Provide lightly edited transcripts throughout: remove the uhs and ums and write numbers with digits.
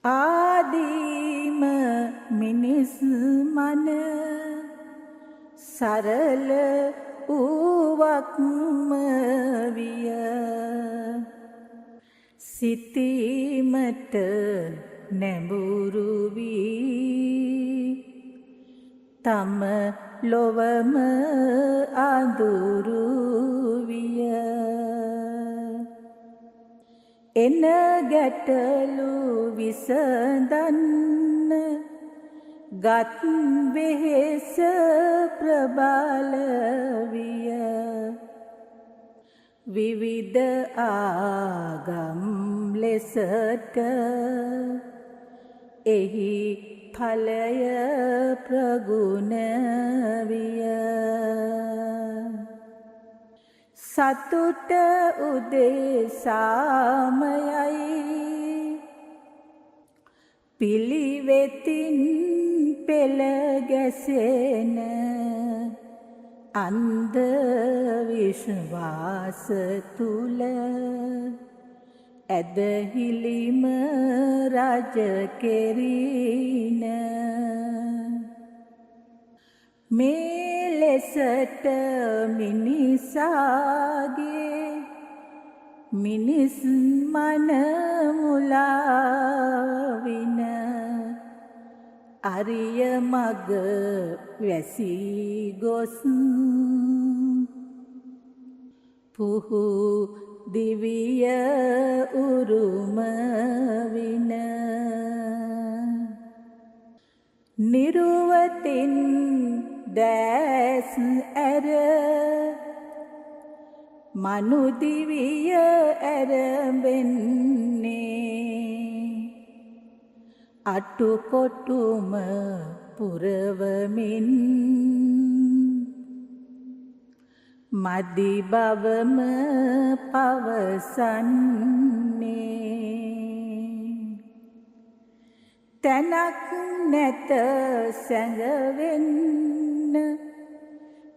ආදීම මිනිස් මන සරල වූවක්ම විය. සිතීමට නැඹුරු වී තම ලොවම අඳුරු විය. එන ගැටලු විසඳන්න ගත් වෙහෙස ප්‍රබල විය. විවිධ ආගම් ලෙසට එහි ඵලය ප්‍රගුණ විය. සතුට උදෙසාමයයි පිළිවෙතින් පෙළ ගැසෙන අන්ධ විශ්වාස තුල ඇදහිලිම රජ කෙරින. මේ ලෙසට මිනිසාගේ මිනිස් මන මුලාවින අරිය මග වැසී ගොස් පුහු දිවිය උරුම වින. නිරුවතින් දැස් ඇර මනු දිවිය ඇරඹෙන්නේ අටු කොටුම පුරවමින් මදි බවම පවසන්නේ. තැනක් නැත සැඟවෙන්න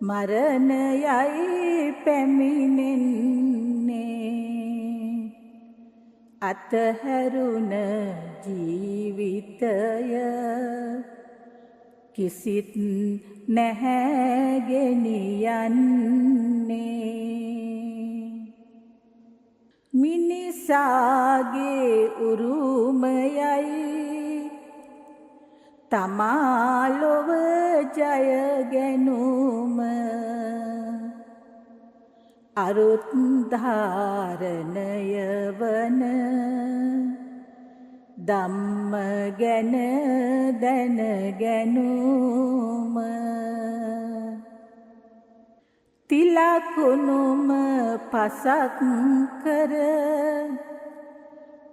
මරණයයි පැමිණෙන්නේ. අතහැරුණ ජීවිතය කිසිත් නැහැ ගෙනියන්නේ. මිනිසාගේ උරුමයයි තමා ලොව ජය ගැනුම අරුත් ධාරණය වන ධම්ම ගැන දැන ගැනුම. තිලකුණුම පසක් කර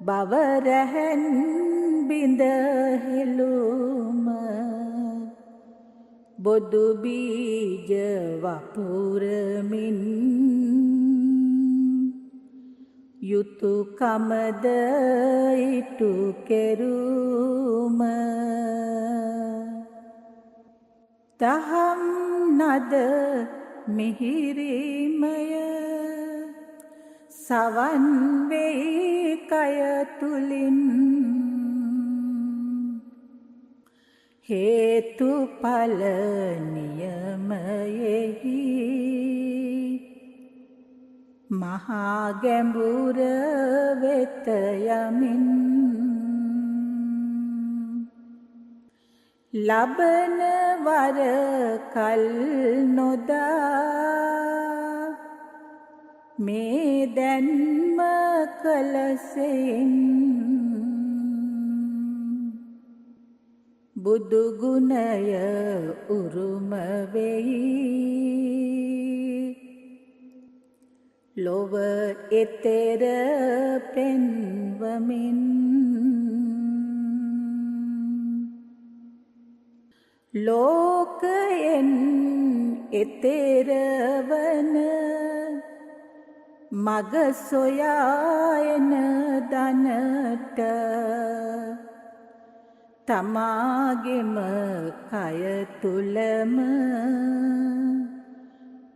බව රැහැන් බිඳ හෙළුම බොදු බීජ වපුරමින් යුතුයකමද ඉටු කෙරුම. දහම් නද මිහිරිමය සවන් වෙයි කය තුලින් හේතුඵල නියමයෙහි මහා ගැඹුර වෙත යමින් ලබන වර කල් නොදා මේ දැන්ම කලසෙන් බුදු ගුණය උරුම වෙයි. ලොව එතෙර පෙන්වමින් ලෝකයෙන් එතෙර වන මග සොයා එන දනට තමාගෙම කය තුලම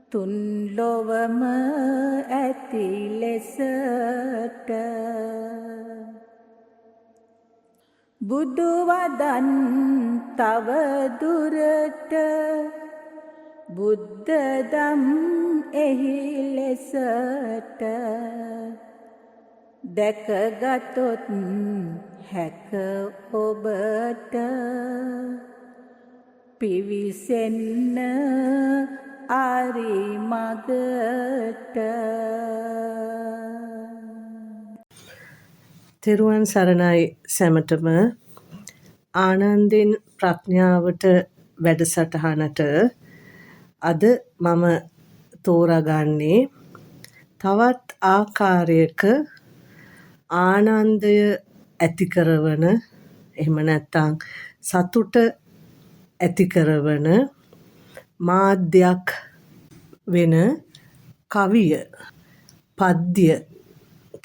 තුන් ලොවම ඇති ලෙසට. බුදු වදන් තව දුරට බුද්ධ දම් එහි ලෙසට දැකගතොත් හැක ඔබට පිවිසෙන්න ආරි මගට. තෙරුවන් සරණයි සැමටම. ආනන්දෙන් ප්‍රඥාවට වැඩසටහනට අද මම තෝරාගන්නේ තවත් ආකාරයක ආනන්දය ඇති කරවන, එහෙම නැත්නම් සතුට ඇති කරවන මාධ්‍යයක් වෙන කවිය, පද්‍ය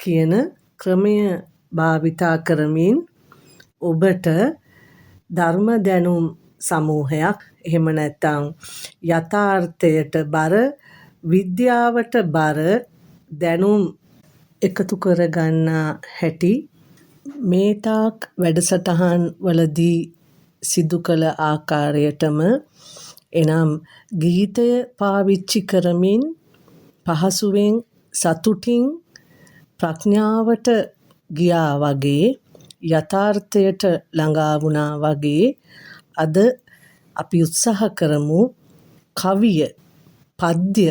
කියන ක්‍රමය භාවිතා කරමින් ඔබට ධර්ම දැනුම් සමූහයක්, එහෙම නැත්නම් යථාර්ථයට බර, විද්‍යාවට බර දැනුම් එකතු කරගන්නා හැටි මේ තාක් වැඩසටහන් වලදී සිදු කළ ආකාරයටම, එනම් ගීතය පාවිච්චි කරමින් පහසුවෙන් සතුටින් ප්‍රඥාවට ගියා වගේ, යථාර්ථයට ළඟා වුණා වගේ අද අපි උත්සාහ කරමු කවිය, පද්‍ය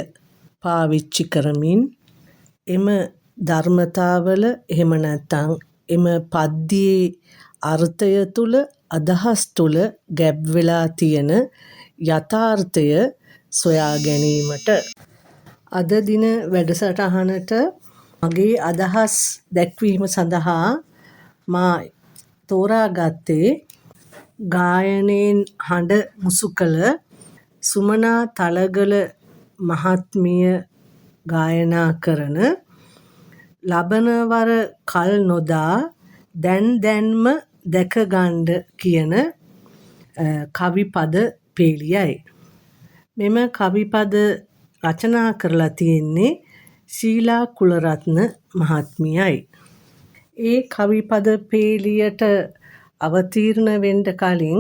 පාවිච්චි කරමින් එම ධර්මතාවල, එහෙම නැත්නම් එම පද්‍යයේ අර්ථය තුල, අදහස් තුල ගැබ් වෙලා තියෙන යථාර්ථය සොයා ගැනීමට. අද දින වැඩසටහනට මගේ අදහස් දැක්වීම සඳහා මා තෝරාගත්තේ ගායනයෙන් හඬ මුසු කළ සුමනා තලගල මහත්මිය ගායනා කරන ලබනවර කල් නොදා දැන් දැන්ම දැකගන්න කියන කවි පද පේලියයි. මෙම කවි පද රචනා කරලා තියෙන්නේ ශීලා කුලරත්න මහත්මියයි. ඒ කවි පද පේලියට අවතීර්ණ වෙන්න කලින්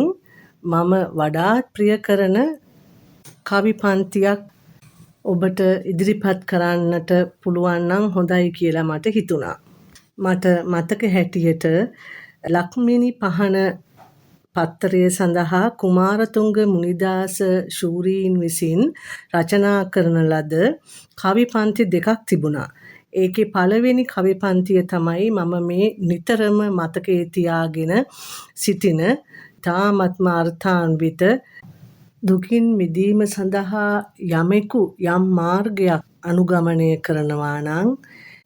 මම වඩාත් ප්‍රිය කරන කවි පන්තියක් ඔබට ඉදිරිපත් කරන්නට පුළුවන් නම් හොඳයි කියලා මට හිතුණා. මට මතක හැටියට ලක්මිනි පහන පත්තරය සඳහා කුමාරතුංග මුනිදාස ශූරීන් විසින් රචනා කරන ලද කවි පන්ති දෙකක් තිබුණා. ඒකේ පළවෙනි කවි පන්තිය තමයි මම මේ නිතරම මතකයේ තියාගෙන සිටින ඉතාමත්ම අර්ථාන්විත දුකින් මිදීම සඳහා යමෙකු යම් මාර්ගයක් අනුගමනය කරනවා නම්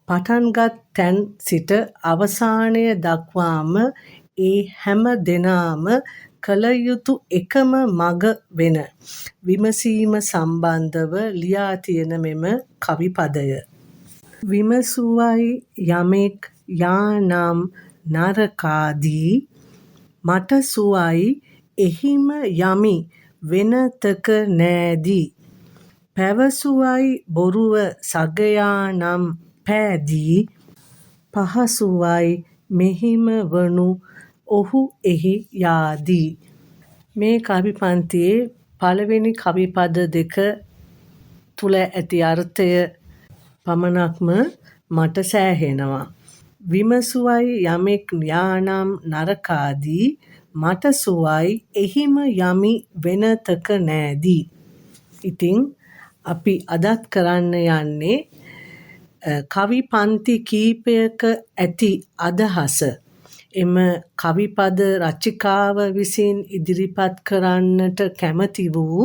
පටන්ගත් තැන් සිට අවසානය දක්වාම ඒ හැම දෙනාම කළ යුතු එකම මඟ වෙන විමසීම සම්බන්ධව ලියා තියෙන මෙම කවි පදය. විමසුවයි යමෙක් යානම් නරකාදී මට සුවයි එහිම යමි වෙනතක නෑදී. පැවසුවයි බොරුව සගයානම් පෑදී පහසුවයි මෙහිම වනු ඔහු එහි යාදී. මේ කවි පන්තියේ පළවෙනි කවි පද දෙක තුල ඇති අර්ථය පමණක්ම මට සෑහෙනවා. විමසුවයි යමෙක් යානම් නරකාදී මට සුවයි එහිම යමි වෙනතක නෑදී. ඉතින් අපි අදත් කරන්න යන්නේ කවි පන්ති කීපයක ඇති අදහස එම කවිපද රචිකාව විසින් ඉදිරිපත් කරන්නට කැමති වූ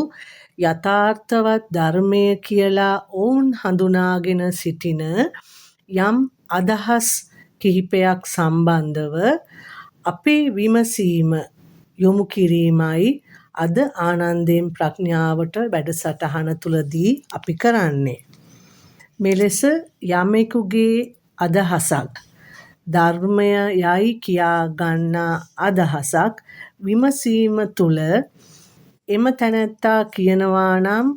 යථාර්ථවත් ධර්මය කියලා ඔවුන් හඳුනාගෙන සිටින යම් අදහස් කිහිපයක් සම්බන්ධව අපේ විමසීම යොමු කිරීමයි අද ආනන්දයෙන් ප්‍රඥාවට වැඩසටහන තුලදී අපි කරන්නේ. මෙලෙස යමෙකුගේ අදහසක් ධර්මය යයි කියා ගන්නා අදහසක් විමසීම තුල එම තැනැත්තා කියනවා නම්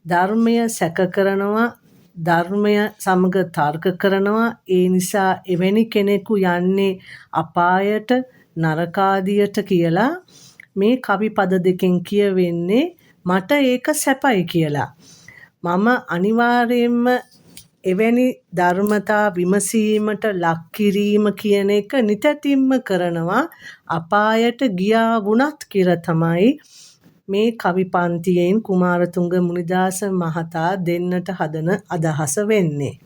ධර්මය සැක කරනවා, ධර්මය සමග තර්ක කරනවා, ඒ නිසා එවැනි කෙනෙකු යන්නේ අපායට, නරකාදියට කියලා මේ කවි පද දෙකෙන් කියවෙන්නේ මට ඒක සැපයි කියලා. මම අනිවාර්යයෙන්ම එවැනි ධර්මතා විමසීමට ලක් කිරීම කියන එක නිතැතින්ම කරනවා, අපායට ගියා වුණත් කියලා තමයි මේ කවි පන්තියෙන් කුමාරතුංග මුනිදාස මහතා දෙන්නට හදන අදහස වෙන්නේ.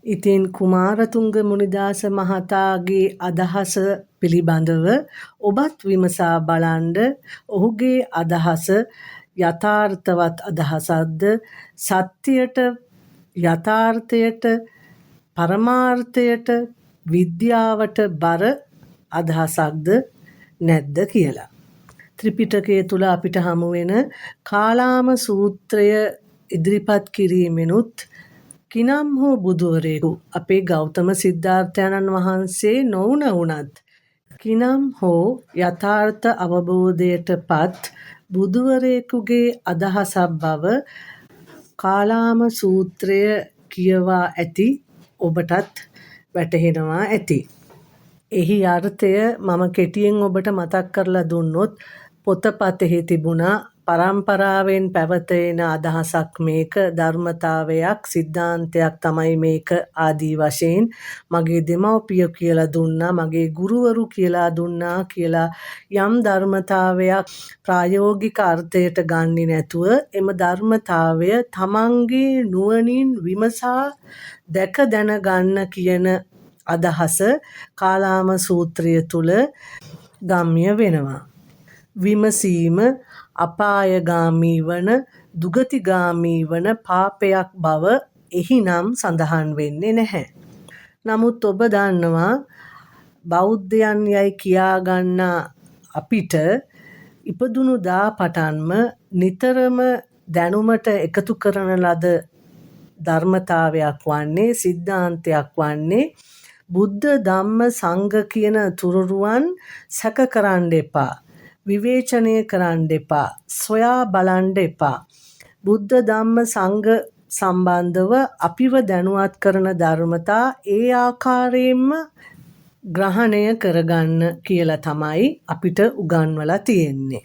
ඉතින් කුමාරතුංග මුනිදාස මහතාගේ අදහස පිළිබඳව ඔබත් විමසා බලන්ඩ, ඔහුගේ අදහස යථාර්ථවත් අදහසක්ද, සත්‍යයට, යථාර්ථයට, පරමාර්ථයට, විද්‍යාවට බර අදහසක්ද නැද්ද කියලා. ත්‍රිපිටකය තුල අපිට හමු වෙන කාලාම සූත්‍රය ඉදිරිපත් කිරීමෙනුත් කිනම් හෝ බුදුවරයෙකු, අපේ ගෞතම සිද්ධාර්ථයන්න් වහන්සේ නොවුන වුණත් කිනම් හෝ යථාර්ථ අවබෝධයට පත් බුදුවරයෙකුගේ අදහසක් බව කාලාම සූත්‍රය කියවා ඇති ඔබටත් වැටහෙනවා ඇති. එහි අර්ථය මම කෙටියෙන් ඔබට මතක් කරලා දුන්නොත්, පොතපතෙහි තිබුණා පරම්පරාවෙන් පැවත එන අදහසක් මේක, ධර්මතාවයක්, සිද්ධාන්තයක් තමයි මේක ආදී වශයෙන් මගේ දෙමව්පියෝ කියලා දුන්නා, මගේ ගුරුවරු කියලා දුන්නා කියලා යම් ධර්මතාවයක් ප්‍රායෝගික අර්ථයට ගන්නේ නැතුව එම ධර්මතාවය තමන්ගේ නුවණින් විමසා දැක දැනගන්න කියන අදහස කාලාම සූත්‍රය තුල ගම්‍ය වෙනවා. විමසීම අපායගාමී වන, දුගතිගාමී වන පාපයක් බව එහි නම් සඳහන් වෙන්නේ නැහැ. නමුත් ඔබ දන්නවා, බෞද්ධයන් යයි කියාගන්නා අපිට ඉපදුණු දා පටන්ම නිතරම දැනුමට එකතු කරන ලද ධර්මතාවයක් වන්නේ, සිද්ධාන්තයක් වන්නේ බුද්ධ, ධම්ම, සංඝ කියන තුරුරුවන් සැක කරන්න එපා, විවේචනය කරන්න එපා, සොයා බලන්න එපා. බුද්ධ, ධම්ම, සංඝ සම්බන්ධව අපිව දැනුවත් කරන ධර්මතා ඒ ආකාරයෙන්ම ග්‍රහණය කරගන්න කියලා තමයි අපිට උගන්වලා තියෙන්නේ.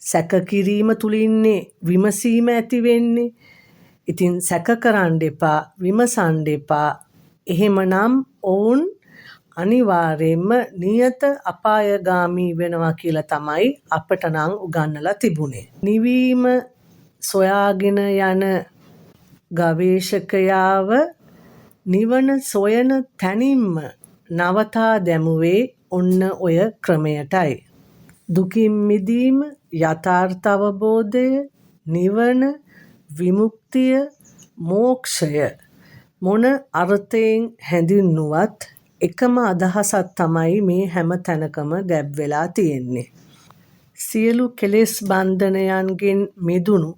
සැක කිරීම තුලින්නේ විමසීම ඇති වෙන්නේ. ඉතින් සැක කරන්න එපා, විමසන්න එපා. එහෙමනම් ඔවුන් අනිවාර්යයෙන්ම නියත අපායගාමී වෙනවා කියලා තමයි අපට නම් උගන්වලා තිබුණේ. නිවීම සොයාගෙන යන ගවේෂකයාව නිවන සොයන තැනින්ම නවතා දැමුවේ ඔන්න ඔය ක්‍රමයටයි. දුකින් මිදීම, යථාර්ථ අවබෝධය, නිවන, විමුක්තිය, මෝක්ෂය මොන අර්ථයෙන් හැඳින්නුවත් එකම අදහසක් තමයි මේ හැම තැනකම ගැබ් වෙලා තියෙන්නේ. සියලු කෙලෙස් බන්ධනයන්ගෙන් මිදුණු,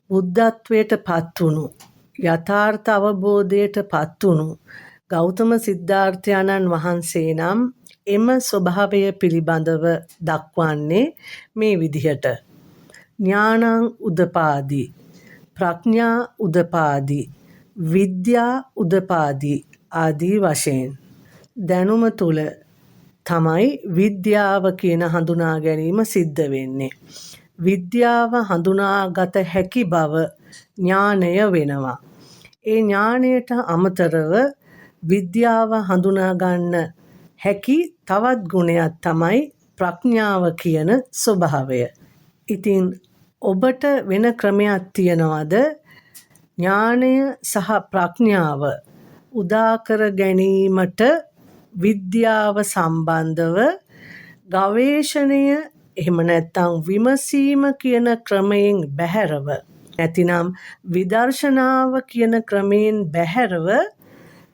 බුද්ධත්වයට පත්වුණු, යථාර්ථ අවබෝධයට පත්වුණු ගෞතම සිද්ධාර්ථයන්න් වහන්සේ නම් එම ස්වභාවය පිළිබඳව දක්වන්නේ මේ විදිහට. ඥානං උදපාදි, ප්‍රඥා උදපාදි, විද්‍යා උදපාදි ආදී වශයෙන්. දැනුම තුල තමයි විද්‍යාව කියන හඳුනා ගැනීම සිද්ධ වෙන්නේ. විද්‍යාව හඳුනාගත හැකි බව ඥානය වෙනවා. ඒ ඥානයට අමතරව විද්‍යාව හඳුනා ගන්න හැකි තවත් ගුණයක් තමයි ප්‍රඥාව කියන ස්වභාවය. ඉතින් ඔබට වෙන ක්‍රමයක් තියනවද ඥානය සහ ප්‍රඥාව උදා කර ගැනීමට විද්‍යාව සම්බන්ධව ගවේෂණය එහෙම නැත්නම් විමසීම කියන ක්‍රමයෙන් බැහැරව, නැතිනම් විදර්ශනාව කියන ක්‍රමයෙන් බැහැරව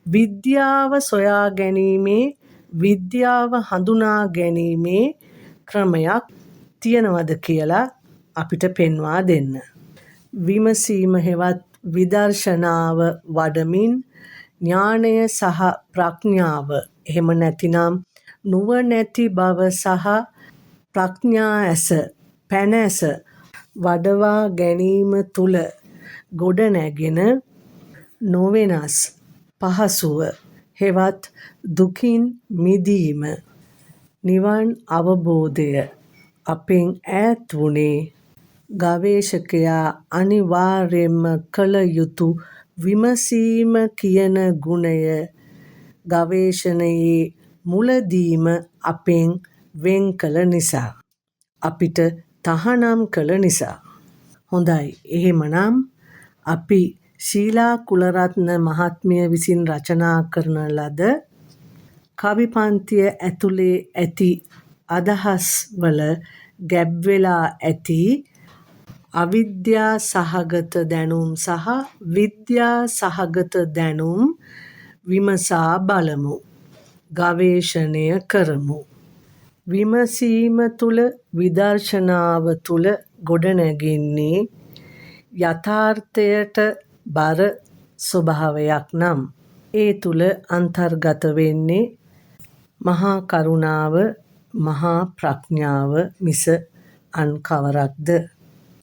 විද්‍යාව සොයා ගැනීමේ, විද්‍යාව හඳුනා ගැනීමේ ක්‍රමයක් තියනවද කියලා අපිට පෙන්වා දෙන්න. විමසීම හෙවත් විදර්ශනාව වඩමින් ඥානය සහ ප්‍රඥාව, එහෙම නැතිනම් නුවණැති බව සහ ප්‍රඥා ඇස, පැන ඇස වඩවා ගැනීම තුල ගොඩනැගෙන නොවෙනස් පහසුව හෙවත් දුකින් මිදීම, නිවන් අවබෝධය අපෙන් ඈත් වුණේ ගවේෂකයා අනිවාර්යයෙන්ම කළ යුතු විමසීම කියන ගුණය ගවේෂණයේ මුලදීම අපෙන් වෙන් කළ නිසා. අපිට තහනම් කළ නිසා. හොඳයි, එහෙමනම් අපි ශීලා කුලරත්න මහත්මිය විසින් රචනා කරන ලද කවි පන්තිය ඇතුලේ ඇති අදහස් වල ගැබ් වෙලා ඇති අවිද්‍යා සහගත දැනුම් සහ විද්‍යා සහගත දැනුම් විමසා බලමු. ගවේෂණය කරමු. විමසීම තුළ, විදර්ශනාව තුළ ගොඩනැගෙන්නේ යථාර්ථයට බර ස්වභාවයක් නම්, ඒ තුළ අන්තර්ගත වෙන්නේ මහා කරුණාව, මහා ප්‍රඥාව මිස අන් කවරක්ද?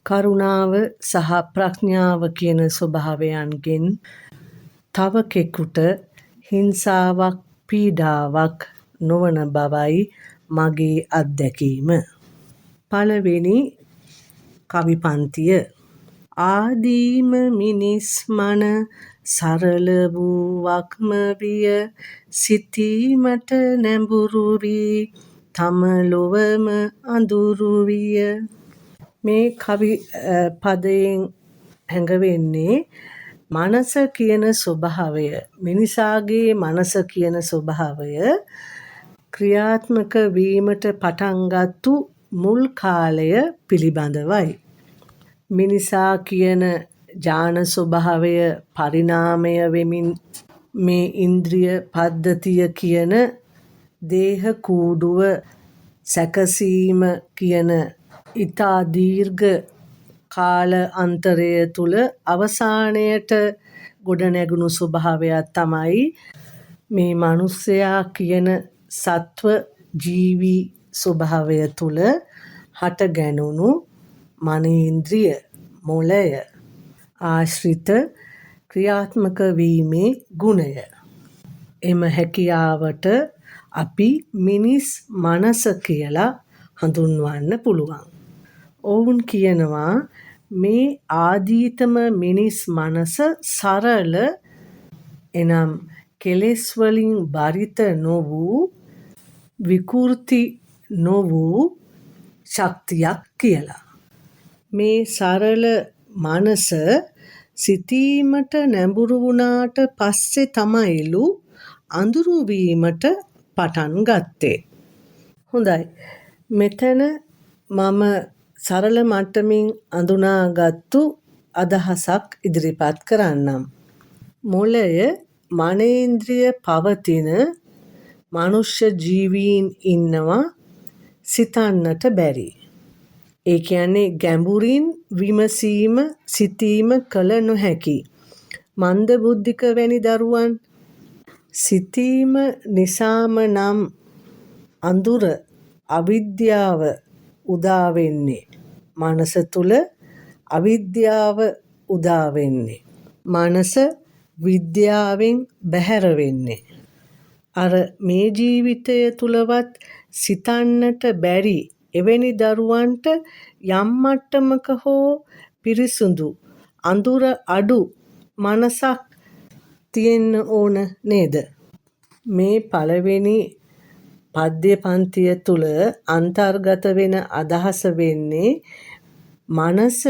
කරුණාව සහ ප්‍රඥාව කියන ස්වභාවයන්ගෙන් තව කෙකුට හිංසාවක්, පීඩාවක් නොවන බවයි මගේ අත්දැකීම. පළවෙනි කවි පන්තිය. ආදීම මිනිස් මන සරල වූවක්ම විය, සිතීමට නැඹුරු වී තම ලොවම අඳුරු විය. මේ කවි පදයෙන් හැඟවෙන්නේ මනස කියන ස්වභාවය, මිනිසාගේ මනස කියන ස්වභාවය ක්‍රියාත්මක වීමට පටන් ගත්තු මුල් කාලය පිළිබඳවයි. මිනිසා කියන ඥාන ස්වභාවය පරිණාමය වෙමින් මේ ඉන්ද්‍රිය පද්ධතිය කියන දේහ කූඩුව සැකසීම කියන ඉතා දීර්ඝ කාල අන්තරය තුල අවසානයට ගොඩනැගුණු ස්වභාවයක් තමයි මේ මනුස්සයා කියන සත්ව ජීවි ස්වභාවය තුල හට ගැනුණු මනේන්ද්‍රිය මොළය ආශ්‍රිත ක්‍රියාත්මක වීමේ ගුණය. එම හැකියාවට අපි මිනිස් මනස කියලා හඳුන්වන්න පුළුවන්. ඔවුන් කියනවා මේ ආදීතම මිනිස් මනස සරල, එනම් කෙලෙස් වලින් බරිත නොවූ, විකෘති නොවූ ශක්තියක් කියලා. මේ සරල මනස සිතීමට නැඹුරු වුණාට පස්සේ තමයිලු අඳුරු වීමට පටන් ගත්තේ. හොඳයි, මෙතන මම සරල මට්ටමින් අඳුනාගත්තු අදහසක් ඉදිරිපත් කරන්නම්. මොළය මනේන්ද්‍රිය පවතින මනුෂ්‍ය ජීවීන් ඉන්නවා සිතන්නට බැරි. ඒ කියන්නේ ගැඹුරින් විමසීම, සිතීම කළ නොහැකි මන්ද බුද්ධික වැනි දරුවන් සිතීම නිසාම නම් අඳුර, අවිද්‍යාව උදා වෙන්නේ. මනස තුල අවිද්‍යාව උදා වෙන්නේ. මනස විද්‍යාවෙන් බැහැර වෙන්නේ. අර මේ ජීවිතය තුලවත් සිතන්නට බැරි එවැනි දරුවන්ට යම් මට්ටමක හෝ පිරිසුදු අඳුර අඩු මනසක් තියෙන්න ඕන නේද? මේ පළවෙනි පද්‍ය පන්තිය තුල අන්තර්ගත වෙන අදහස වෙන්නේ මනස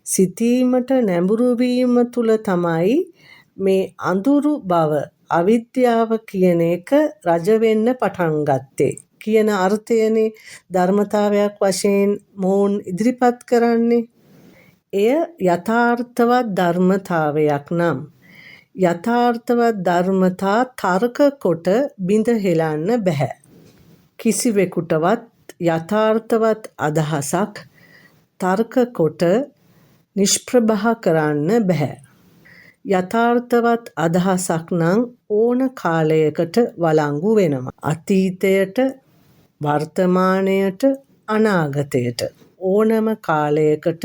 සිතීමට නැඹුරු වීම තුල තමයි මේ අඳුරු බව, අවිද්‍යාව කියන එක රජ වෙන්න පටන් ගත්තේ කියන අර්ථයනේ ධර්මතාවයක් වශයෙන් මොවුන් ඉදිරිපත් කරන්නේ. එය යථාර්ථවත් ධර්මතාවයක් නම් යථාර්ථවත් ධර්මතා තර්ක කොට බිඳ හෙලන්න බැහැ. කිසිවෙකුටවත් යථාර්ථවත් අදහසක් තර්ක කොට නිෂ්ප්‍රභා කරන්න බැහැ. යථාර්ථවත් අදහසක් නම් ඕන කාලයකට වළංගු වෙනවා. අතීතයට, වර්තමානයට, අනාගතයට ඕනම කාලයකට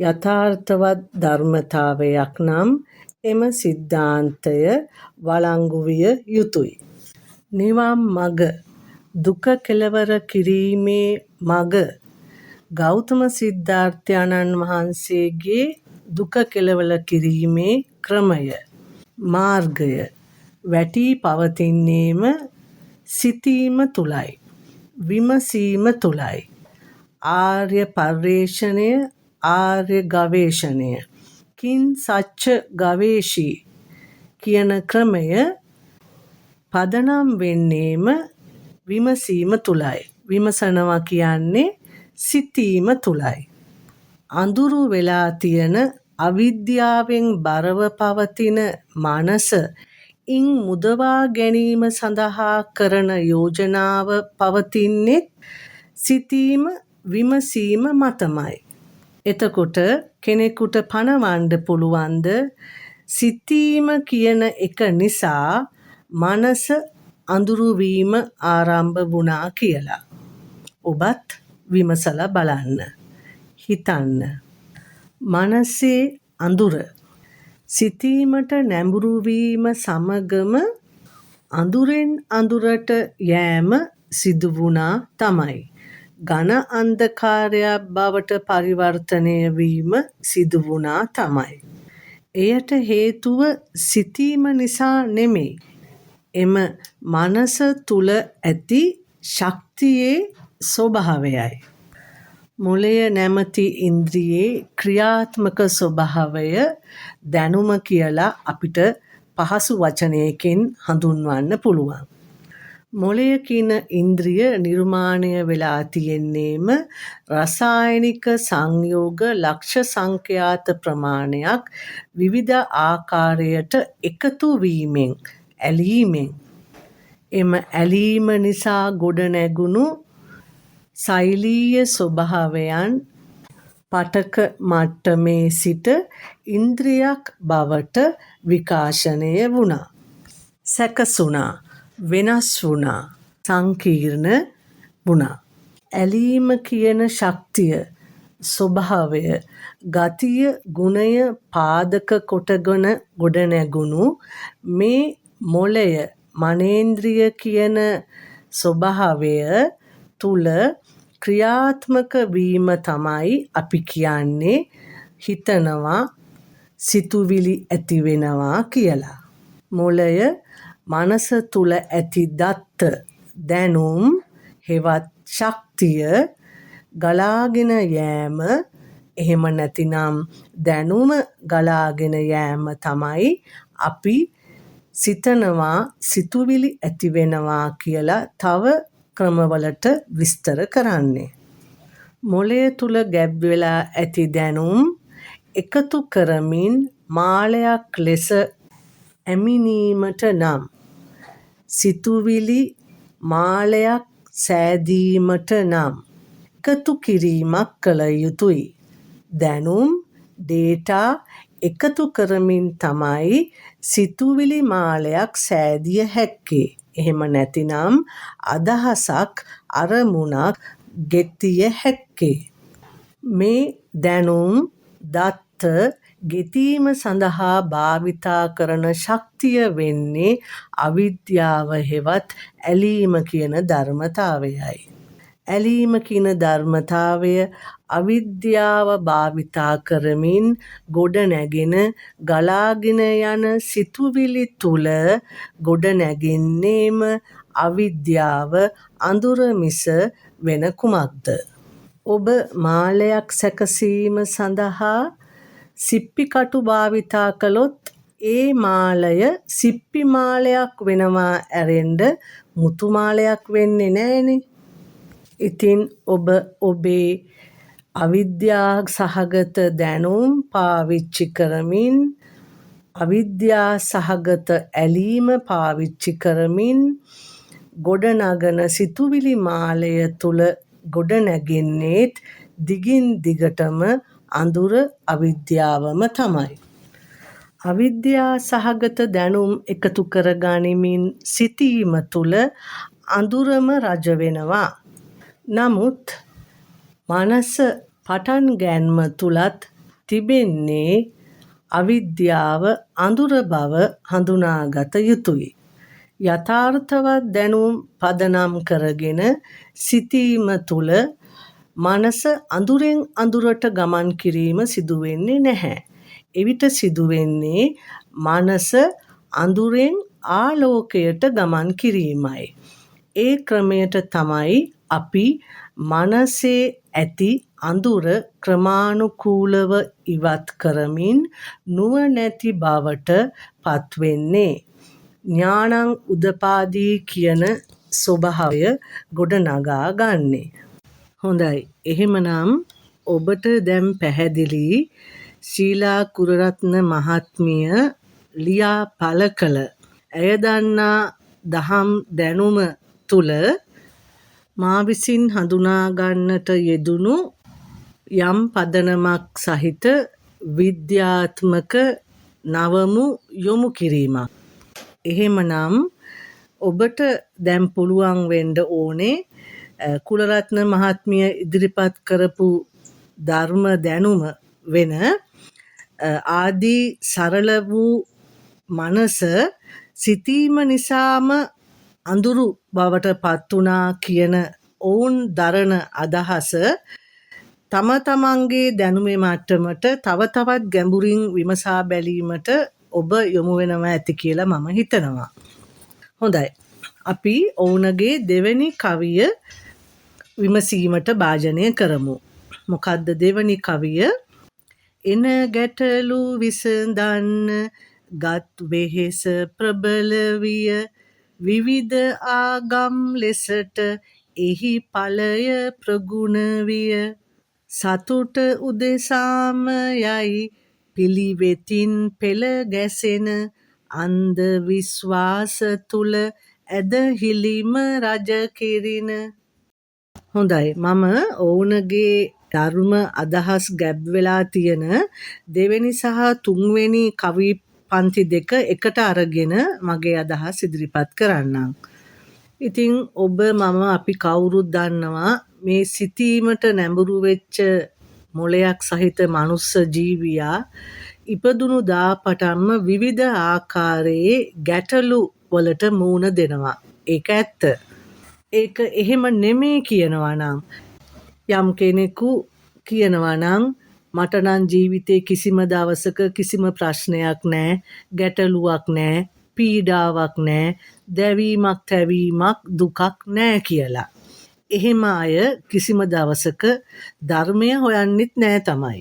යථාර්ථවත් ධර්මතාවයක් නම් එම සිද්ධාන්තය වළංගු විය යුතුයි. නිවන් මඟ දුක කෙලවර කිරීමේ මඟ ගෞතම සිද්ධාර්ථයන්න් වහන්සේගේ දුක කෙලවර කිරීමේ ක්‍රමය මාර්ගය වැටී පවතින්නේම සිතීම තුලයි, විමසීම තුලයි. ආර්ය පර්යේෂණය, ආර්ය ගවේෂණය, කිං සච්ච ගවේෂී කියන ක්‍රමය පදනම් වෙන්නේම විමසීම තුලයි. විමසනවා කියන්නේ සිතීම තුලයි. අඳුරු වෙලා තියෙන අවිද්‍යාවෙන් බරව පවතින මනස ඉන් මුදවා ගැනීම සඳහා කරන යෝජනාව පවතින්නේ සිතීම විමසීම මතමයි. එතකොට කෙනෙකුට පණවන්න පුළුවන්ද සිතීම කියන එක නිසා මනස අඳුරු වීම ආරම්භ වුණා කියලා? ඔබත් විමසලා බලන්න. හිතන්න. මනසේ අඳුර සිතීමට නැඹුරු වීම සමගම අඳුරෙන් අඳුරට යෑම සිදු වුණා තමයි. ඝන අන්ධකාරයක් බවට පරිවර්තනය වීම සිදු වුණා තමයි. එයට හේතුව සිතීම නිසා නෙමෙයි. එම මනස තුල ඇති ශක්තියේ ස්වභාවයයි. මොළය නැමැති ඉන්ද්‍රියේ ක්‍රියාත්මක ස්වභාවය දැනුම කියලා අපිට පහසු වචනයකින් හඳුන්වන්න පුළුවන්. මොළය කියන ඉන්ද්‍රිය නිර්මාණය වෙලා තියෙන්නේම රසායනික සංයෝග ලක්ෂ සංඛ්‍යාත ප්‍රමාණයක් විවිධ ආකාරයට එකතු වීමෙන්, ඇලීමෙන්. එම ඇලීම නිසා ගොඩනැගුණු ශෛලීය ස්වභාවයන් පටක මට්ටමේ සිට ඉන්ද්‍රියක් බවට විකාශනය වුණා. සැකසුණා, වෙනස් වුණා, සංකීර්ණ වුණා. ඇලීම කියන ශක්තිය, ස්වභාවය, ගතිය, ගුණය පාදක කොටගෙන ගොඩනැගුණු මේ මොළය, මනේන්ද්‍රිය කියන ස්වභාවය තුල ක්‍රියාත්මක වීම තමයි අපි කියන්නේ හිතනවා, සිතුවිලි ඇති වෙනවා කියලා. මොළය මනස තුල ඇති දත්ත, දැනුම් හෙවත් ශක්තිය ගලාගෙන යෑම, එහෙම නැතිනම් දැනුම ගලාගෙන යෑම තමයි අපි සිතනවා, සිතුවිලි ඇති වෙනවා කියලා තව ක්‍රමවලට විස්තර කරන්නේ. මොළය තුල ගැබ් වෙලා ඇති දැනුම් එකතු කරමින් මාලයක් ලෙස ඇමිනීමට නම්, සිතුවිලි මාලයක් සෑදීමට නම් එකතු කිරීමක් කළ යුතුයි. දැනුම් ඩේටා එකතු කරමින් තමයි සිතුවිලි මාලයක් සෑදිය හැක්කේ. එහෙම නැතිනම් අදහසක් අරමුණක් ගෙතිය හැක්කේ. මේ දැනුම් දත්ත ගෙතීම සඳහා භාවිතා කරන ශක්තිය වෙන්නේ අවිද්‍යාව හෙවත් ඇලීම කියන ධර්මතාවයයි. ඇලීම කියන ධර්මතාවය අවිද්‍යාව භාවිතා කරමින් ගොඩනැගෙන ගලාගෙන යන සිතුවිලි තුල ගොඩනැගෙන්නේම අවිද්‍යාව අඳුර මිස වෙන කුමක්ද? ඔබ මාලයක් සැකසීම සඳහා සිප්පි කටු භාවිතා කළොත් ඒ මාලය සිප්පි මාලයක් වෙනවා ඇරෙන්න මුතු මාලයක් වෙන්නේ නෑනේ. ඉතින් ඔබ ඔබේ අවිද්‍යා සහගත දැනුම් පාවිච්චි කරමින්, අවිද්‍යා සහගත ඇලීම පාවිච්චි කරමින් ගොඩනගන සිතුවිලි මාලය තුල ගොඩනැගෙන්නේත් දිගින් දිගටම අඳුර අවිද්‍යාවම තමයි. අවිද්‍යා සහගත දැනුම් එකතු කරගනිමින් සිතීම තුල අඳුරම රජ වෙනවා. නමුත් මනස පටන් ගැන්ම තුලත් තිබෙන්නේ අවිද්‍යාව අඳුර බව හඳුනාගත යුතුයි. යථාර්ථවත් දැනුම් පදනම් කරගෙන සිතීම තුළ මනස අඳුරෙන් අඳුරට ගමන් කිරීම සිදු වෙන්නේ නැහැ. එවිට සිදුවෙන්නේ මනස අඳුරෙන් ආලෝකයට ගමන් කිරීමයි. ඒ ක්‍රමයට තමයි අපි මනසේ ඇති අඳුර ක්‍රමානුකූලව ඉවත් කරමින් නුවණැති බවට පත්වෙන්නේ. ඥානං උදපාදී කියන ස්වභාවය ගොඩනගා ගන්නේ. හොඳයි. එහෙමනම් ඔබට දැන් පැහැදිලි ශීලා කුලරත්න මහත්මිය ලියා පළ කළ ඇය දන්නා දහම් දැනුම තුළ මා විසින් හඳුනා ගන්නට යෙදුණු යම් පදනමක් සහිත විද්‍යාත්මක නවමු යොමු කිරීමක්. එහෙමනම් ඔබට දැන් පුළුවන් වෙන්න ඕනේ කුලරත්න මහත්මිය ඉදිරිපත් කරපු ධර්ම දැනුම වෙන ආදී සරල වූ මනස සිතීම නිසාම අඳුරු බවට පත් වුණා කියන ඔවුන් දරන අදහස තම තමන්ගේ දැනුමේ මට්ටමට තව තවත් ගැඹුරින් විමසා බැලීමට ඔබ යොමු වෙනවා ඇති කියලා මම හිතනවා. හොඳයි. අපි ඔවුන්ගේ දෙවෙනි කවිය විමසීමට භාජනය කරමු. මොකද්ද දෙවෙනි කවිය? එන ගැටලු විසඳන්න ගත් වෙහෙස ප්‍රබල විය. විවිධ ආගම් ලෙසට එහි ඵලය ප්‍රගුණ විය. සතුට උදෙසාම යයි පිළිවෙතින් පෙළ ගැසෙන අන්ධ විශ්වාස තුල ඇදහිලිම රජ කෙරින. හොඳයි, මම ඔවුන්ගේ ධර්ම අදහස් ගැබ් වෙලා තියෙන දෙවෙනි සහ තුන්වෙනි කවි පන්ති දෙක එකට අරගෙන මගේ අදහස් ඉදිරිපත් කරන්නම්. ඉතින් ඔබ මම අපි කවුරුත් දන්නවා මේ සිතීමට නැඹුරු වෙච්ච මොළයක් සහිත මනුස්ස ජීවියා ඉපදුණු දා පටන්ම විවිධ ආකාරයේ ගැටලු වලට මූණ දෙනවා. ඒක ඇත්ත. ඒක එහෙම නෙමේ කියනවා නම්, යම් කෙනෙකු කියනවා නම් මට නම් ජීවිතේ කිසිම දවසක කිසිම ප්‍රශ්නයක් නෑ, ගැටලුවක් නෑ, පීඩාවක් නෑ, දැවීමක් තැවීමක් දුකක් නෑ කියලා. එහෙම අය කිසිම දවසක ධර්මය හොයන්නෙත් නෑ තමයි.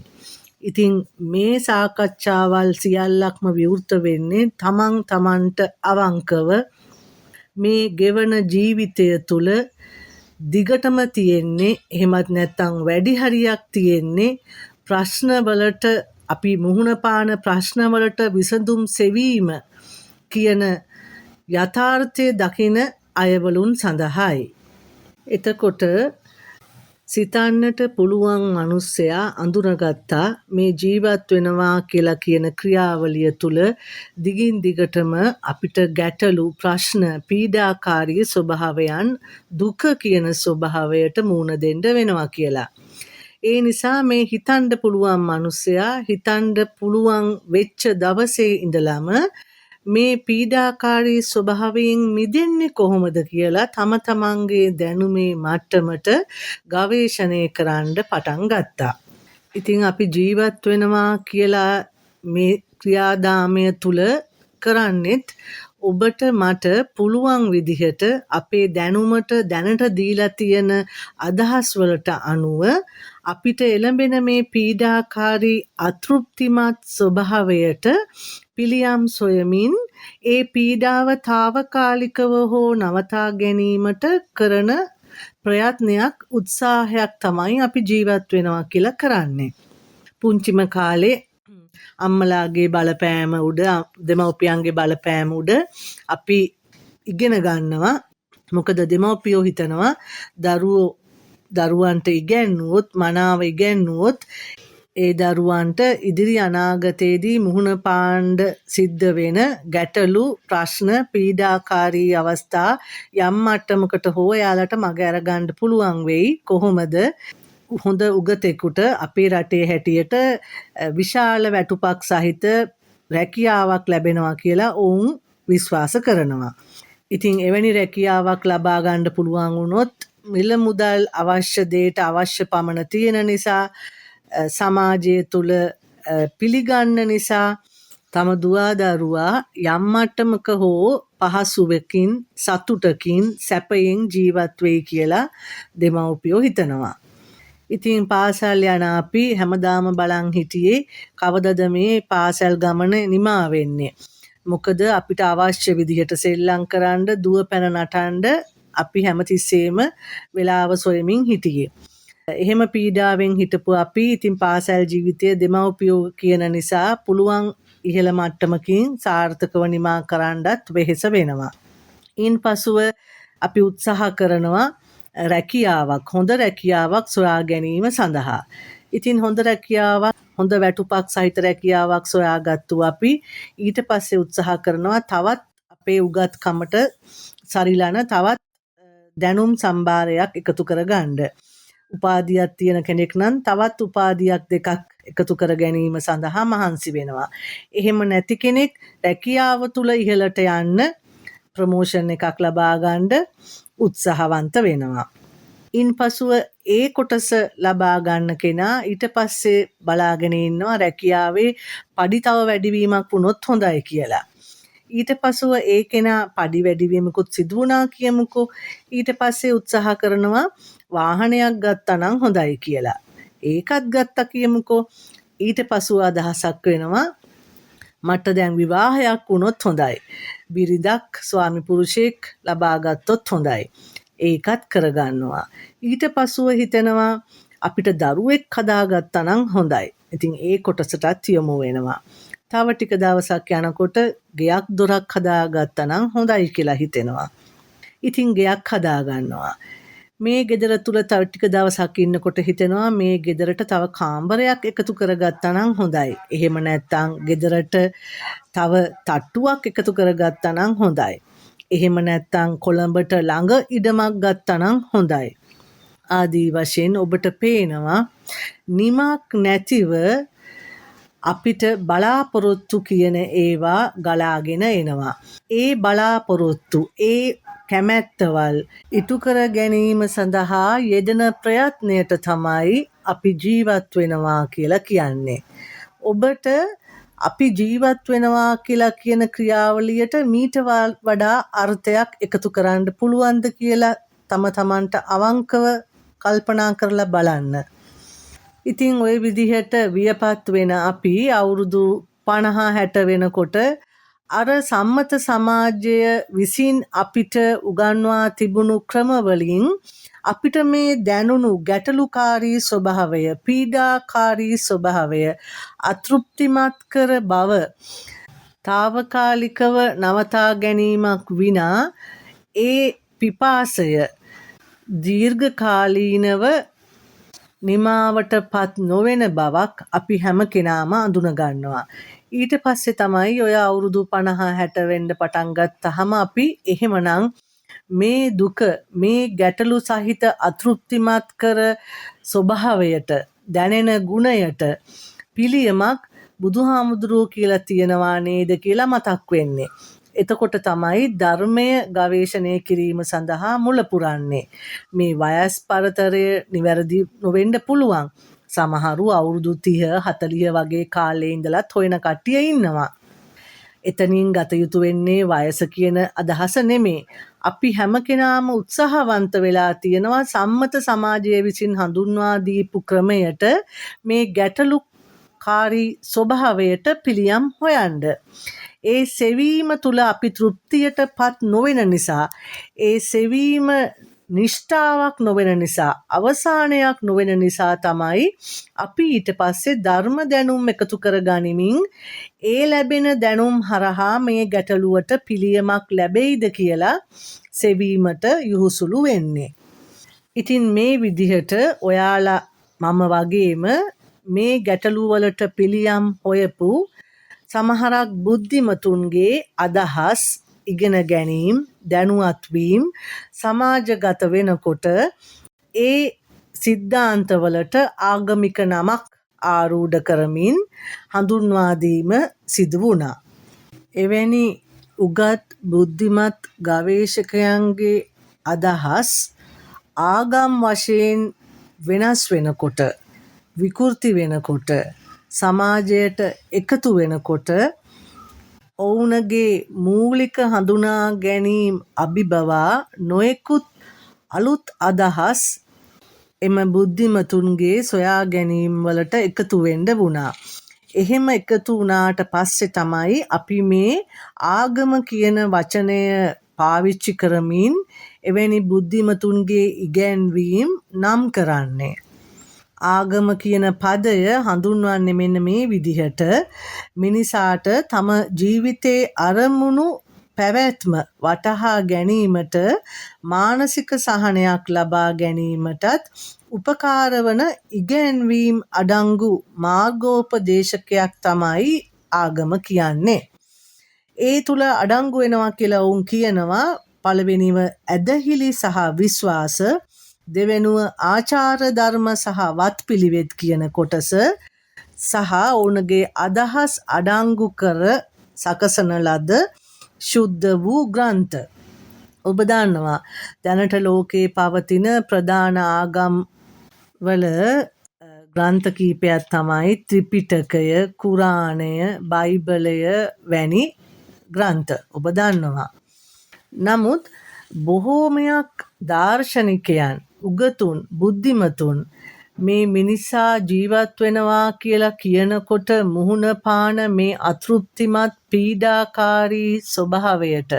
ඉතින් මේ සාකච්ඡාවල් සියල්ලක්ම විවෘත වෙන්නේ තමන් තමන්ට අවංකව මේ ගෙවන ජීවිතය තුළ දිගටම තියෙන්නේ, එහෙමත් නැත්නම් වැඩි හරියක් තියෙන්නේ ප්‍රශ්නවලට, අපි මුහුණ පාන ප්‍රශ්නවලට විසඳුම් සෙවීම කියන යථාර්ථය දකින අයවලුන් සඳහායි. එතකොට සිතන්නට පුළුවන් මනුස්සයා අඳුනගත්තා මේ ජීවත් වෙනවා කියලා කියන ක්‍රියාවලිය තුළ දිගින් දිගටම අපිට ගැටලු, ප්‍රශ්න, පීඩාකාරී ස්වභාවයන්, දුක කියන ස්වභාවයට මුහුණ දෙන්න වෙනවා කියලා. ඒ නිසා මේ හිතන්න පුළුවන් මනුස්සයා හිතන්න පුළුවන් වෙච්ච දවසේ ඉඳලම මේ පීඩාකාරී ස්වභාවයෙන් මිදෙන්නේ කොහොමද කියලා තම තමන්ගේ දැනුමේ මට්ටමට ගවේෂණය කරන්න පටන් ගත්තා. ඉතින් අපි ජීවත් වෙනවා කියලා මේ ක්‍රියාදාමය තුල කරන්නෙත් ඔබට මට පුළුවන් විදිහට අපේ දැනුමට දැනට දීලා තියෙන අදහස් වලට අනුව අපිට එළඹෙන මේ පීඩාකාරී අතෘප්තිමත් ස්වභාවයට පිළියම් සොයමින් ඒ පීඩාව තාවකාලිකව හෝ නවතා ගැනීමට කරන ප්‍රයත්නයක්, උත්සාහයක් තමයි අපි ජීවත් වෙනවා කියලා කරන්නේ. පුංචිම කාලේ අම්මලාගේ බලපෑම උඩ, දෙමව්පියන්ගේ බලපෑම උඩ අපි ඉගෙන ගන්නවා. මොකද දෙමව්පියෝ හිතනවා දරුවන්ට ඉගැන්නුවොත්, මනාව ඉගැන්නුවොත් ඒ දරුවන්ට ඉදිරි අනාගතයේදී මුහුණ පාන්න සිද්ධ වෙන ගැටලු, ප්‍රශ්න, පීඩාකාරී අවස්ථා යම් මට්ටමකට හෝ එයාලට මග අරගන්න පුළුවන් වෙයි. කොහොමද? හොඳ උගතෙකුට අපේ රටේ හැටියට විශාල වැටුපක් සහිත රැකියාවක් ලැබෙනවා කියලා ඔවුන් විශ්වාස කරනවා. ඉතින් එවැනි රැකියාවක් ලබා ගන්න පුළුවන් වුණොත් මිල මුදල් අවශ්‍ය දේට අවශ්‍ය පමණ තියෙන නිසා, සමාජය තුළ පිළිගන්න නිසා තම දුවා දරුවා යම් මට්ටමක හෝ පහසුවකින්, සතුටකින්, සැපයෙන් ජීවත් වෙයි කියලා දෙමව්පියෝ හිතනවා. ඉතින් පාසල් යන අපි හැමදාම බලන් හිටියේ කවදද මේ පාසල් ගමන නිමා වෙන්නේ. මොකද අපිට අවශ්‍ය විදිහට සෙල්ලම් කරන්න, දුව පැන නටන්න අපි හැමතිස්සෙම වෙලාව සොයමින් හිටියේ. එහෙම පීඩාවෙන් හිටපු අපි ඉතින් පාසල් ජීවිතය දෙමව්පියෝ කියන නිසා පුළුවන් ඉහළ මට්ටමකින් සාර්ථකව නිමා කරන්නත් වෙහෙස වෙනවා. ඉන් පසුව අපි උත්සාහ කරනවා රැකියාවක්, හොඳ රැකියාවක් සොයා ගැනීම සඳහා. ඉතින් හොඳ රැකියාවක්, හොඳ වැටුපක් සහිත රැකියාවක් සොයාගත්තු අපි ඊට පස්සේ උත්සාහ කරනවා තවත් අපේ උගත්කමට සරිලන තවත් දැනුම් සම්භාරයක් එකතු කරගන්න. උපාධියක් තියෙන කෙනෙක් නම් තවත් උපාධියක් දෙකක් එකතු කර ගැනීම සඳහා මහන්සි වෙනවා. එහෙම නැති කෙනෙක් රැකියාව තුල ඉහළට යන්න, ප්‍රමෝෂන් එකක් ලබා ගන්න උත්සාහවන්ත වෙනවා. ඉන්පසුව ඒ කොටස ලබා ගන්න කෙනා ඊට පස්සේ බලාගෙන ඉන්නවා රැකියාවේ පඩි තව වැඩිවීමක් වුණොත් හොඳයි කියලා. ඊට පසුව ඒ කෙනා පඩි වැඩිවීමකුත් සිදු වුණා කියමුකෝ. ඊට පස්සේ උත්සාහ කරනවා වාහනයක් ගත්තා නම් හොඳයි කියලා. ඒකත් ගත්තා කියමුකෝ. ඊට පසුව අදහසක් වෙනවා මට දැන් විවාහයක් වුණොත් හොඳයි. බිරිඳක්, ස්වාමි පුරුෂයෙක් ලබා ගත්තොත් හොඳයි. ඒකත් කරගන්නවා. ඊට පසුව හිතෙනවා අපිට දරුවෙක් හදාගත්තා නම් හොඳයි. ඉතින් ඒ කොටසටත් යොමු වෙනවා. තව ටික දවසක් යනකොට ගෙයක් දොරක් හදාගත්තා නම් හොඳයි කියලා හිතෙනවා. ඉතින් ගෙයක් හදාගන්නවා. මේ ගෙදර තුල තව ටික දවසක් ඉන්නකොට හිතෙනවා මේ ගෙදරට තව කාමරයක් එකතු කරගත්තා නම් හොඳයි. එහෙම නැත්නම් ගෙදරට තව තට්ටුවක් එකතු කරගත්තා නම් හොඳයි. එහෙම නැත්නම් කොළඹට ළඟ ඉඩමක් ගත්තා නම් හොඳයි. ආදී වශයෙන් ඔබට පේනවා නිමක් නැතිව අපිට බලාපොරොත්තු කියන ඒවා ගලාගෙන එනවා. ඒ බලාපොරොත්තු, ඒ කැමැත්තවල් ඉටු කර ගැනීම සඳහා යෙදෙන ප්‍රයත්නයට තමයි අපි ජීවත් වෙනවා කියලා කියන්නේ. ඔබට අපි ජීවත් වෙනවා කියලා කියන ක්‍රියාවලියට මීට වඩා අර්ථයක් එකතු කරන්න පුළුවන්ද කියලා තම තමන්ට අවංකව කල්පනා කරලා බලන්න. ඉතින් ඔය විදිහට වියපත් වෙන අපි අවුරුදු 50 60 වෙනකොට අර සම්මත සමාජය විසින් අපිට උගන්වා තිබුණු ක්‍රමවලින් අපිට මේ දැනුණු ගැටලුකාරී ස්වභාවය, පීඩාකාරී ස්වභාවය, අතෘප්තිමත් කර බව තාවකාලිකව නවතා ගැනීමක් විනා ඒ පිපාසය දීර්ඝකාලීනව නිමාවට පත් නොවන බවක් අපි හැම කෙනාම අඳුන ගන්නවා. ඊට පස්සේ තමයි ඔය අවුරුදු 50 60 වෙන්න පටන් ගත්තහම අපි එහෙමනම් මේ දුක, මේ ගැටලු සහිත අතෘප්තිමත් කර ස්වභාවයට, දැනෙන ගුණයට පිළියමක් බුදුහාමුදුරුවෝ කියලා තියෙනවා නේද කියලා මතක් වෙන්නේ. එතකොට තමයි ධර්මය ගවේෂණය කිරීම සඳහා මුල පුරන්නේ. මේ වයස් පරතරය නිවැරදි නොවෙන්න පුළුවන්. සමහරු අවුරුදු 30 40 වගේ කාලේ ඉඳලත් හොයන කට්ටිය ඉන්නවා. එතනින් ගත යුතු වෙන්නේ වයස කියන අදහස නෙමේ. අපි හැම කෙනාම උත්සාහවන්ත වෙලා තියෙනවා සම්මත සමාජය විසින් හඳුන්වා දීපු ක්‍රමයට මේ ගැටලුකාරී ස්වභාවයට පිළියම් හොයන්න. ඒ සෙවීම තුල අපි තෘප්තියට පත් නොවන නිසා, ඒ සෙවීම නිෂ්ඨාවක් නොවන නිසා, අවසානයක් නොවන නිසා තමයි අපි ඊට පස්සේ ධර්ම දැනුම් එකතු කරගනිමින් ඒ ලැබෙන දැනුම් හරහා මේ ගැටලුවට පිළියමක් ලැබෙයිද කියලා සෙවීමට යුහුසුළු වෙන්නේ. ඉතින් මේ විදිහට ඔයාලා මම වගේම මේ ගැටලුවලට පිළියම් හොයපු සමහරක් බුද්ධිමතුන්ගේ අදහස් ඉගෙන ගැනීම්, දැනුවත් වීම් සමාජගත වෙනකොට ඒ සිද්ධාන්තවලට ආගමික නමක් ආරූඪ කරමින් හඳුන්වා දීම සිදු වුණා. එවැනි උගත් බුද්ධිමත් ගවේෂකයන්ගේ අදහස් ආගම් වශයෙන් වෙනස් වෙනකොට, විකෘති වෙනකොට, සමාජයට එකතු වෙනකොට ඔවුන්ගේ මූලික හඳුනා ගැනීම් අභිබවා නොයෙකුත් අලුත් අදහස් එම බුද්ධිමතුන්ගේ සොයා ගැනීම් වලට එකතු වෙන්න වුණා. එහෙම එකතු වුණාට පස්සේ තමයි අපි මේ ආගම කියන වචනය පාවිච්චි කරමින් එවැනි බුද්ධිමතුන්ගේ ඉගැන්වීම් නම් කරන්නේ. ආගම කියන පදය හඳුන්වන්නේ මෙන්න මේ විදිහට: මිනිසාට තම ජීවිතයේ අරමුණු පැවැත්ම වටහා ගැනීමට, මානසික සහනයක් ලබා ගැනීමටත් උපකාර වන ඉගැන්වීම් අඩංගු මාර්ගෝපදේශකයක් තමයි ආගම කියන්නේ. ඒ තුල අඩංගු වෙනවා කියලා ඔවුන් කියනවා පළවෙනිව ඇදහිලි සහ විශ්වාස, දෙවෙනුව ආචාර ධර්ම සහ වත්පිළිවෙත් කියන කොටස, සහ ඔවුන්ගේ අදහස් අඩංගු කර සකසන ලද ශුද්ධ වූ ග්‍රන්ථ. ඔබ දන්නවා දැනට ලෝකේ පවතින ප්‍රධාන ආගම් වල ග්‍රන්ථ කීපයක් තමයි ත්‍රිපිටකය, කුරාණය, බයිබලය වැනි ග්‍රන්ථ. ඔබ දන්නවා. නමුත් බොහෝමයක් දාර්ශනිකයන්, උගතුන්, බුද්ධිමතුන් මේ මිනිසා ජීවත් වෙනවා කියලා කියනකොට මුහුණ පාන මේ අතෘප්තිමත් පීඩාකාරී ස්වභාවයට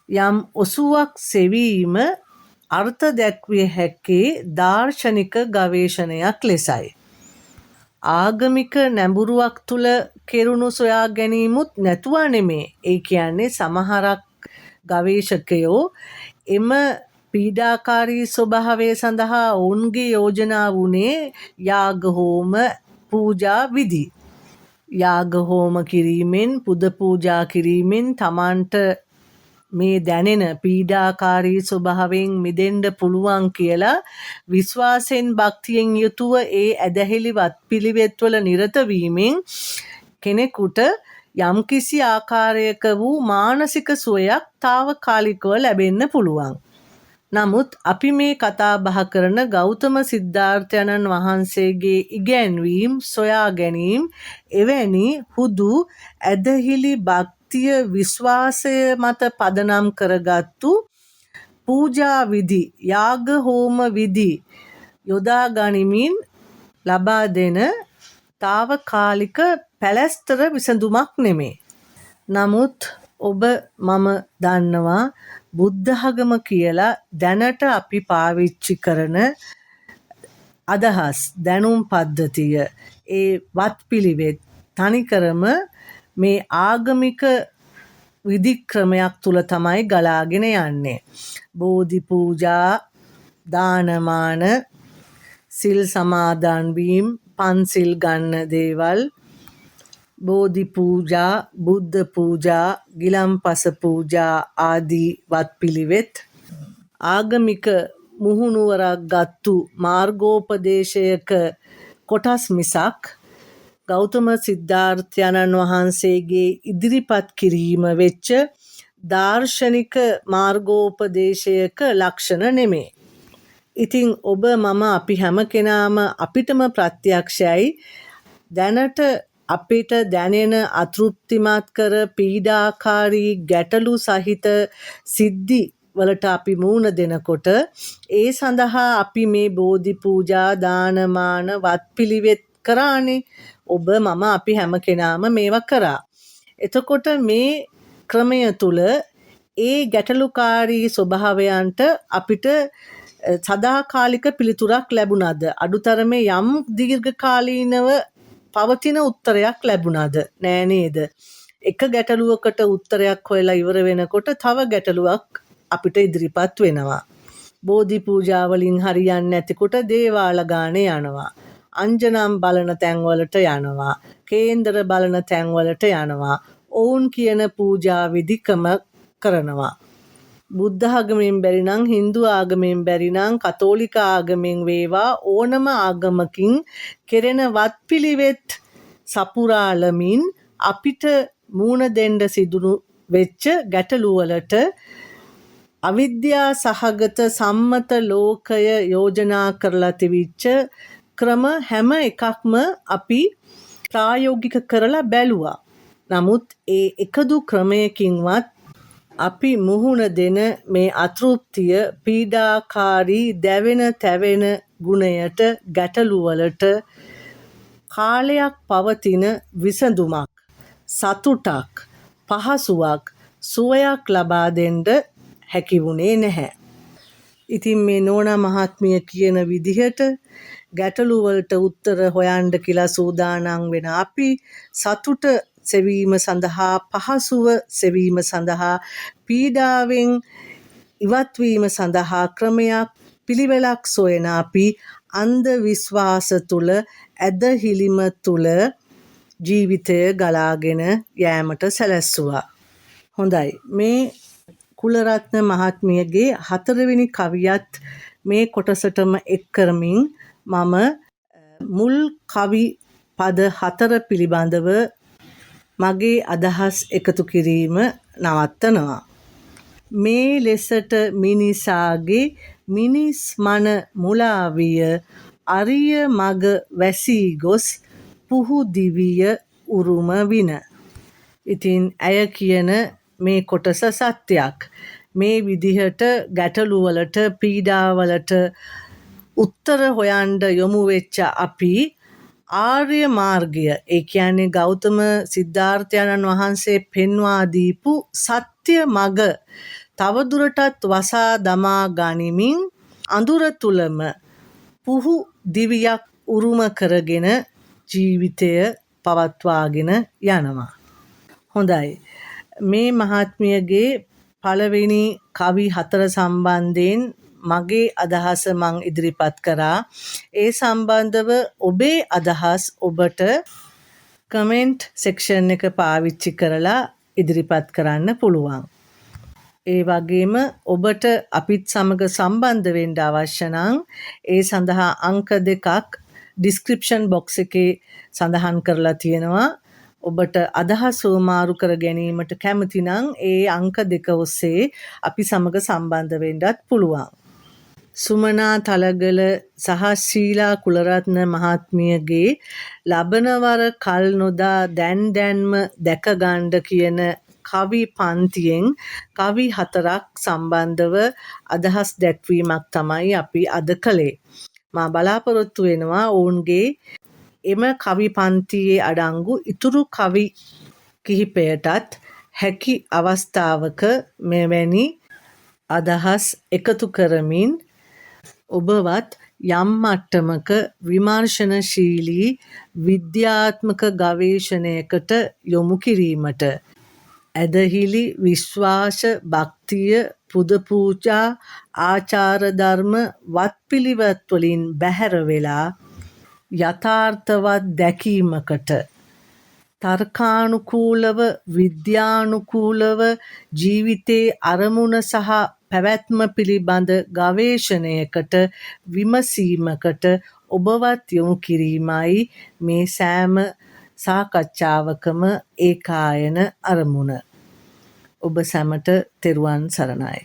යම් ඔසුවක් සෙවීම අර්ථ දැක්විය හැක්කේ දාර්ශනික ගවේෂණයක් ලෙසයි. ආගමික නැඹුරුවක් තුළ කෙරුණු සොයා ගැනීමුත් නැතුවා නෙමේ. ඒ කියන්නේ සමහරක් ගවේෂකයෝ එම පීඩාකාරී ස්වභාවය සඳහා ඔවුන්ගේ යෝජනා වුණේ යාග හෝම පූජා විධි. යාග හෝම කිරීමෙන්, පුද පූජා කිරීමෙන් තමන්ට මේ දැනෙන පීඩාකාරී ස්වභාවයෙන් මිදෙන්න පුළුවන් කියලා විශ්වාසයෙන් භක්තියෙන් යුතුව ඒ ඇදහිලි වත්පිළිවෙත්වල නිරත වීමෙන් කෙනෙකුට යම්කිසි ආකාරයක වූ මානසික සුවයක් තාවකාලිකව ලැබෙන්න පුළුවන්. නමුත් අපි මේ කතා බහ කරන ගෞතම සිද්ධාර්ථයන්න් වහන්සේගේ ඉගැන්වීම් සොයා ගැනීම් එවැනි හුදු ඇදහිලි භක්තිය විශ්වාසය මත පදනම් කරගත්තු පූජා විධි, යාග හෝම විධි යොදා ගනිමින් ලබා දෙන තාවකාලික පැලැස්තර විසඳුමක් නෙමේ. නමුත් ඔබ මම දන්නවා බුද්ධාගම කියලා දැනට අපි පාවිච්චි කරන අදහස්, දැනුම් පද්ධතිය, ඒ වත්පිළිවෙත් තනිකරම මේ ආගමික විධික්‍රමයක් තුල තමයි ගලාගෙන යන්නේ. බෝධි පූජා, දානමාන, සිල් සමාදන් වීම, පන්සිල් ගන්න දේවල්, බෝධි පූජා, බුද්ධ පූජා, ගිලන්පස පූජා ආදී වත්පිළිවෙත් ආගමික මුහුණුවරක් ගත්තු මාර්ගෝපදේශයක කොටස් මිසක් ගෞතම සිද්ධාර්ථයන්න් වහන්සේගේ ඉදිරිපත් කිරීම වෙච්ච දාර්ශනික මාර්ගෝපදේශයක ලක්ෂණ නෙමේ. ඉතින් ඔබ මම අපි හැම කෙනාම අපිටම ප්‍රත්‍යක්ෂයි දැනට අපිට දැනෙන අතෘප්තිමත් කර පීඩාකාරී ගැටලු සහිත සිද්ධි වලට අපි මූණ දෙනකොට ඒ සඳහා අපි මේ බෝධි පූජා, දානමාන, වත්පිළිවෙත් කරානේ. ඔබ මම අපි හැම කෙනාම මේවා කරා. එතකොට මේ ක්‍රමය තුල ඒ ගැටලුකාරී ස්වභාවයන්ට අපිට සදාකාලික පිළිතුරක් ලැබුණාද? අඩුතරමේ යම් දීර්ඝකාලීනව පවතින උත්තරයක් ලැබුණාද? නෑ නේද? එක ගැටලුවකට උත්තරයක් හොයලා ඉවර වෙනකොට තව ගැටලුවක් අපිට ඉදිරිපත් වෙනවා. බෝධි පූජා වලින් හරියන්නේ නැතිකොට දේවාල ගානේ යනවා. අංජනම් බලන තැන්වලට යනවා. කේන්දර බලන තැන්වලට යනවා. ඔවුන් කියන පූජා විධිකම කරනවා. බුද්ධ ආගමෙන් බැරි නම්, හින්දු ආගමෙන් බැරි නම්, කතෝලික ආගමෙන් වේවා ඕනම ආගමකින් කෙරෙන වත්පිළිවෙත් සපුරාලමින් අපිට මූණ දෙන්න සිදුණු වෙච්ච ගැටලු වලට අවිද්‍යා සහගත සම්මත ලෝකය යෝජනා කරලා තිබිච්ච ක්‍රම හැම එකක්ම අපි ප්‍රායෝගික කරලා බැලුවා. නමුත් ඒ එකදු ක්‍රමයකින්වත් අපි මුහුණ දෙන මේ අතෘප්තිය, පීඩාකාරී දැවෙන තැවෙන ගුණයට, ගැටලු වලට කාලයක් පවතින විසඳුමක්, සතුටක්, පහසුවක්, සුවයක් ලබා දෙන්න හැකි වුණේ නැහැ. ඉතින් මේ නෝනා මහත්මිය කියන විදිහට ගැටලු වලට උත්තර හොයන්න කියලා සූදානම් වෙන අපි සතුට සෙවීම සඳහා, පහසුව සෙවීම සඳහා, පීඩාවෙන් ඉවත් වීම සඳහා ක්‍රමයක් පිළිවෙලක් සොයන අපි අන්ධ විශ්වාස තුල, ඇදහිලිම තුල ජීවිතය ගලාගෙන යෑමට සැලැස්සුවා. හොඳයි, මේ කුලරත්න මහත්මියගේ හතරවෙනි කවියත් මේ කොටසටම එක් කරමින් මම මුල් කවි පද 4 පිළිබඳව මගේ අදහස් එකතු කිරීම නවත්තනවා. මේ ලෙසට මිනිසාගේ මිනිස් මන මුලාවිය, අරිය මග වැසී ගොස් පුහු දිවිය උරුම වින. ඉතින් ඇය කියන මේ කොටස සත්‍යයක්. මේ විදිහට ගැටලු වලට, පීඩාවලට උත්තර හොයන්න යොමු වෙච්ච අපි ආර්ය මාර්ගය, ඒ කියන්නේ ගෞතම සිද්ධාර්ථයන්න් වහන්සේ පෙන්වා දීපු සත්‍ය මග තවදුරටත් වසා දමා ගනිමින් අඳුර තුලම පුහු දිවියක් උරුම කරගෙන ජීවිතය පවත්වාගෙන යනවා. හොඳයි, මේ මහත්මියගේ පළවෙනි කවි 4 සම්බන්ධයෙන් මගේ අදහස මං ඉදිරිපත් කරා. ඒ සම්බන්ධව ඔබේ අදහස් ඔබට කමෙන්ට් සෙක්ෂන් එක පාවිච්චි කරලා ඉදිරිපත් කරන්න පුළුවන්. ඒ වගේම ඔබට අපිත් සමග සම්බන්ධ වෙන්න අවශ්‍ය නම් ඒ සඳහා අංක 2ක් ඩිස්ක්‍රිප්ෂන් බොක්ස් එකේ සඳහන් කරලා තියෙනවා. ඔබට අදහස් හුවමාරු කර ගැනීමට කැමති නම් ඒ අංක 2 ඔස්සේ අපි සමග සම්බන්ධ වෙන්නත් පුළුවන්. සුමනා තලගල සහ ශීලා කුලරත්න මහත්මියගේ ලබනවර කල් නොදා දැන් දැන්ම දැක ගන්න කියන කවි පන්තියෙන් කවි 4ක් සම්බන්ධව අදහස් දැක්වීමක් තමයි අපි අද කළේ. මා බලාපොරොත්තු වෙනවා ඔවුන්ගේ එම කවි පන්තියේ අඩංගු ඉතුරු කවි කිහිපයටත් හැකි අවස්ථාවක මෙවැනි අදහස් එකතු කරමින් ඔබවත් යම් මට්ටමක විමර්ශනශීලී විද්‍යාත්මක ගවේෂණයකට යොමු කිරීමට ඇදහිලි, විශ්වාස, භක්තිය, පුද පූජා, ආචාර ධර්ම වත්පිළිවෙත් වලින් බැහැර වෙලා යථාර්ථවත් දැකීමකට තර්කානුකූලව, විද්‍යානුකූලව ජීවිතයේ අරමුණ සහ පැවැත්ම පිළිබඳ ගවේෂණයකට, විමසීමකට ඔබවත් යොමු කිරීමයි මේ සෑම සාකච්ඡාවකම ඒකායන අරමුණ. ඔබ සැමට තෙරුවන් සරණයි.